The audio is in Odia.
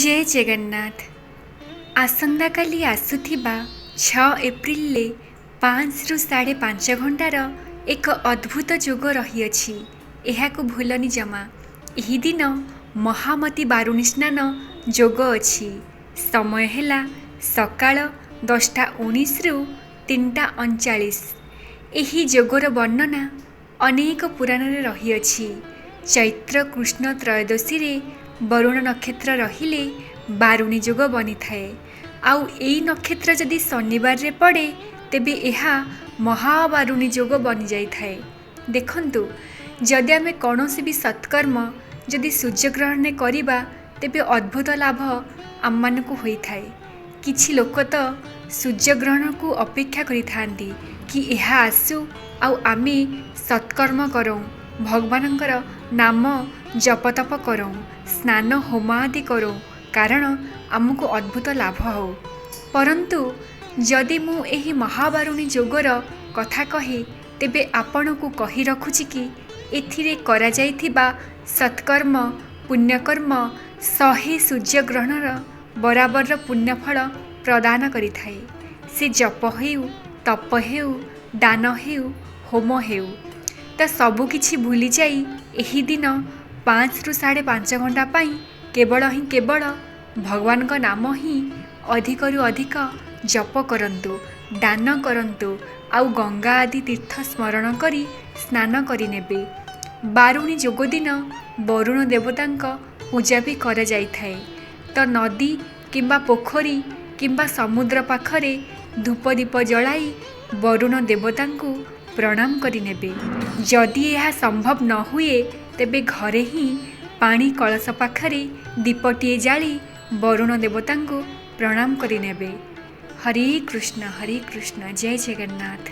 ଜୟ ଜଗନ୍ନାଥ। ଆସନ୍ତାକାଲି ଆସୁଥିବା 6 ଏପ୍ରିଲରେ 5ରୁ 5.5 ଘଣ୍ଟାର ଏକ ଅଦ୍ଭୁତ ଯୋଗ ରହିଅଛି, ଏହାକୁ ଭୁଲନି ଜମା। ଏହି ଦିନ ମହାମତୀ ବାରୁଣୀ ସ୍ନାନ ଯୋଗ ଅଛି। ସମୟ ହେଲା ସକାଳ 10ଟା 19ରୁ 3ଟା 39। ଏହି ଯୋଗର ବର୍ଣ୍ଣନା ଅନେକ ପୁରାଣରେ ରହିଅଛି। ଚୈତ୍ର କୃଷ୍ଣ ତ୍ରୟୋଦଶୀରେ ବରୁଣ ନକ୍ଷତ୍ର ରହିଲେ ବାରୁଣୀ ଯୋଗ ବନିଥାଏ, ଆଉ ଏଇ ନକ୍ଷତ୍ର ଯଦି ଶନିବାରରେ ପଡ଼େ, ତେବେ ଏହା ମହାବାରୁଣୀ ଯୋଗ ବନିଯାଇଥାଏ। ଦେଖନ୍ତୁ, ଯଦି ଆମେ କୌଣସି ବି ସତ୍କର୍ମ ଯଦି ସୂର୍ଯ୍ୟଗ୍ରହଣରେ କରିବା, ତେବେ ଅଦ୍ଭୁତ ଲାଭ ଆମମାନଙ୍କୁ ହୋଇଥାଏ। କିଛି ଲୋକ ତ ସୂର୍ଯ୍ୟଗ୍ରହଣକୁ ଅପେକ୍ଷା କରିଥାନ୍ତି କି ଏହା ଆସୁ ଆଉ ଆମେ ସତ୍କର୍ମ କରୁଁ, ଭଗବାନଙ୍କର ନାମ ଜପତପ କରୁଁ, ସ୍ନାନ ହୋମ ଆଦି କରୁଁ, କାରଣ ଆମକୁ ଅଦ୍ଭୁତ ଲାଭ ହେଉ। ପରନ୍ତୁ ଯଦି ମୁଁ ଏହି ମହାବାରୁଣୀ ଯୋଗର କଥା କହେ, ତେବେ ଆପଣଙ୍କୁ କହି ରଖୁଛି କି ଏଥିରେ କରାଯାଇଥିବା ସତ୍କର୍ମ, ପୁଣ୍ୟକର୍ମ 100 ସୂର୍ଯ୍ୟଗ୍ରହଣର ବରାବରର ପୁଣ୍ୟଫଳ ପ୍ରଦାନ କରିଥାଏ। ସେ ଜପ ହେଉ, ତପ ହେଉ, ଦାନ ହେଉ, ହୋମ ହେଉ। ତ ସବୁକିଛି ଭୁଲିଯାଇ ଏହି ଦିନ 5ରୁ 5.5 ଘଣ୍ଟା ପାଇଁ କେବଳ ହିଁ କେବଳ ଭଗବାନଙ୍କ ନାମ ହିଁ ଅଧିକରୁ ଅଧିକ ଜପ କରନ୍ତୁ, ଦାନ କରନ୍ତୁ ଆଉ ଗଙ୍ଗା ଆଦି ତୀର୍ଥ ସ୍ମରଣ କରି ସ୍ନାନ କରିନେବେ। ବାରୁଣୀ ଯୋଗ ଦିନ ବରୁଣ ଦେବତାଙ୍କ ପୂଜା ବି କରାଯାଇଥାଏ। ତ ନଦୀ କିମ୍ବା ପୋଖରୀ କିମ୍ବା ସମୁଦ୍ର ପାଖରେ ଧୂପ ଦୀପ ଜଳାଇ ବରୁଣ ଦେବତାଙ୍କୁ ପ୍ରଣାମ କରିନେବେ। ଯଦି ଏହା ସମ୍ଭବ ନ ହୁଏ, ତେବେ ଘରେ ହିଁ ପାଣି କଳସ ପାଖରେ ଦୀପଟିଏ ଜାଳି ବରୁଣ ଦେବତାଙ୍କୁ ପ୍ରଣାମ କରିନେବେ। ହରେ କୃଷ୍ଣ ହରେ କୃଷ୍ଣ, ଜୟ ଜଗନ୍ନାଥ।